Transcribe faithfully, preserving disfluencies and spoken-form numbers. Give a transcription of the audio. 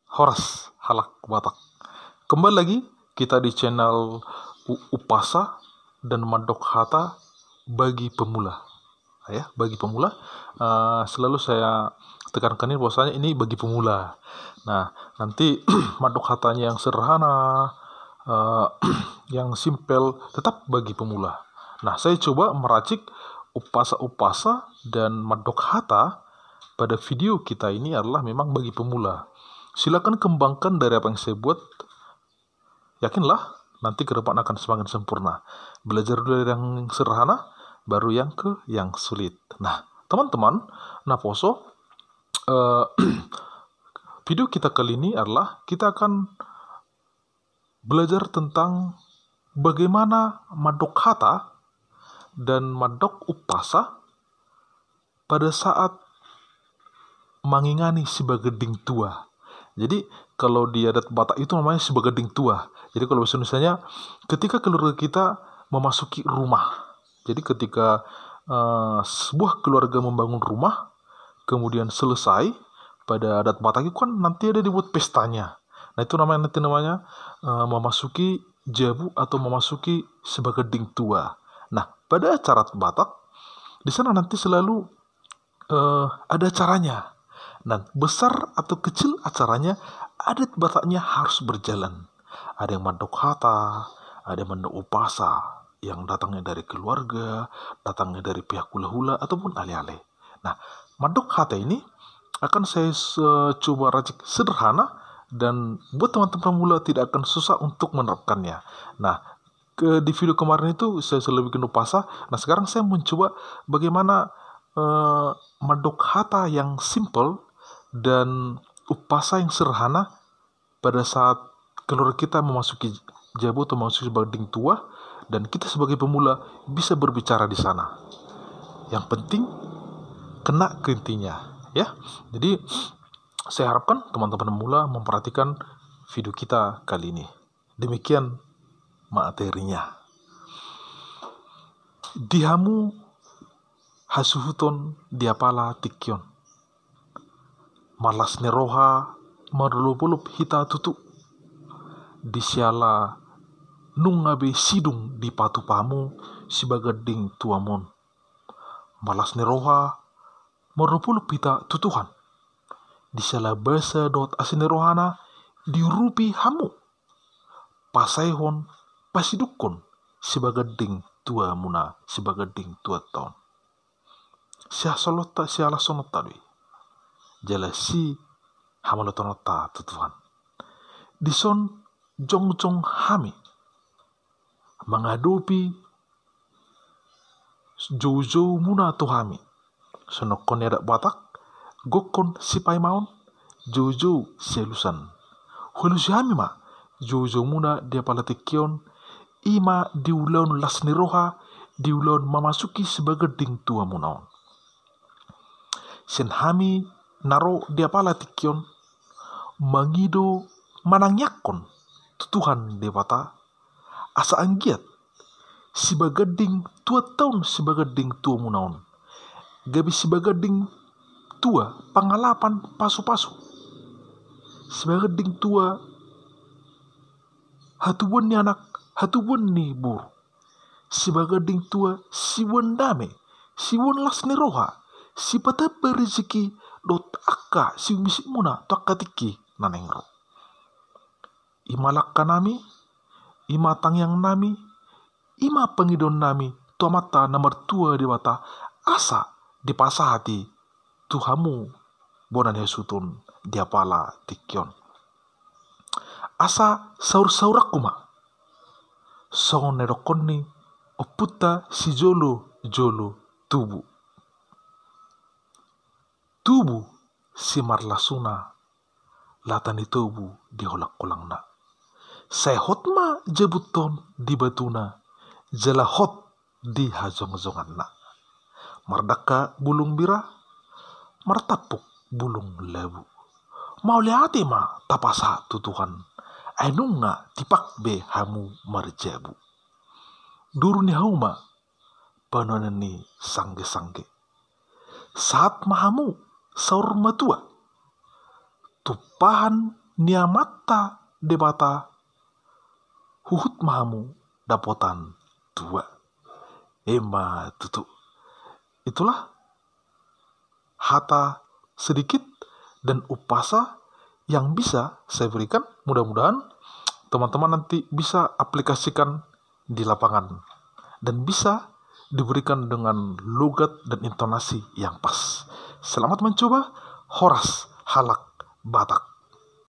Horas halak Batak. Kembali lagi kita di channel U- Umpasa dan Mandok Hata bagi pemula. Ya, bagi pemula. Eh, selalu saya tekankan ini bahwasanya ini bagi pemula. Nah, nanti mandok hatanya yang sederhana, eh, yang simpel, tetap bagi pemula. Nah, saya coba meracik umpasa-umpasa dan mandok hata pada video kita ini adalah memang bagi pemula. Silakan kembangkan dari apa yang saya buat. Yakinlah, nanti ke depan akan semakin sempurna. Belajar dulu dari yang sederhana, baru yang ke yang sulit. Nah, teman-teman, naposo, eh, video kita kali ini adalah kita akan belajar tentang bagaimana mandok hata dan mandok umpasa pada saat mangingani sibaganding tua. Jadi, kalau di adat Batak itu namanya sibaganding tua. Jadi, kalau bahasa Indonesianya, ketika keluarga kita memasuki rumah. Jadi, ketika, eh, sebuah keluarga membangun rumah, kemudian selesai, pada adat Batak itu kan nanti ada dibuat pestanya. Nah, itu namanya, nanti namanya, eh, memasuki jabu atau memasuki sibaganding tua. Nah, pada acara Batak, di sana nanti selalu, eh, ada acaranya. Nah, besar atau kecil acaranya, adat Bataknya harus berjalan. Ada yang mandok hata, ada yang mandok umpasa, yang datangnya dari keluarga, datangnya dari pihak hulahula, ataupun ale-ale. Nah, mandok hata ini akan saya, eh, coba racik sederhana, dan buat teman-teman pemula tidak akan susah untuk menerapkannya. Nah, ke, di video kemarin itu saya selalu bikin umpasa. Nah, sekarang saya mencoba bagaimana, eh, mandok hata yang simple dan umpasa yang sederhana pada saat keluarga kita memasuki jabu atau memasuki sibaganding tua, dan kita sebagai pemula bisa berbicara di sana. Yang penting kena ke intinya, ya. Jadi, saya harapkan teman-teman pemula memperhatikan video kita kali ini. Demikian materinya. Di hamu hasuhuton di apala tingki on, marlas ni roha marolopolop hita tutu, di siala nunga be sidung dipatupa hamu sibaganding tuam on. Marlas ni roha marolopolop hita tu Tuhan, di siala basa dohot asi ni rohana diurupi hamu pasaehon, pasidungkon sibaganding tuamuna, sibaganding tuanta on. Sihasolonta, sihalashononta do i, jala sihamolotononta tu Tuhan. Dison jongjong hami mangadopi joujoumuna tu hami. Songon hata ni adat Batak, gokhon sipaimaon, joujou sialusan. Hualusi hami ma joujoumuna di apala tingki on, i ma di ulaon las ni roha, di ulaon mamasuki sibaganding tuamuna on. Sian hami na ro di apala tingki on, mangido manangiangkon tu Tuhan Debata, asa anggiat sibaganding tuanta on, sibaganding tuamuna on gabe sibaganding tua pangalapan pasupasu, sibaganding tua hatubuan ni anak, hatubuan ni boru, sibaganding tua siboan dame, siboan las ni roha, sipatamba riziki dohot angka siusiumuna tu angka tingki na naeng ro. I ma langkanami, i ma tangiangnami, i ma pangidoannami tu Amanta na martua Debata, asa dipasahat i tu hamu bona ni hasuhuton di apala tingki on. Asa saursaurangku ma songon na nidokhon ni ompunta sijolojolo tubu. Tubu simarlasuna, lata ni tobu di holangholangna. Sai hot ma jabunta on di batuna, jala hot di hajongjonganna. Mardangka bulung bira, martampuk bulung labu. Mauliate ma tapasahat tu Tuhan, ai nunga tipak be hamu marjabu. Duru ni hauma panuanan ni sanggesangge. Sahat ma hamu saur matua, tumpahan ni Amanta Debata, huhut ma hamu dapotan tua. Emma tutu. Itulah hata sedikit dan umpasa yang bisa saya berikan. Mudah-mudahan teman-teman nanti bisa aplikasikan di lapangan dan bisa diberikan dengan logat dan intonasi yang pas. Selamat mencoba, horas halak Batak.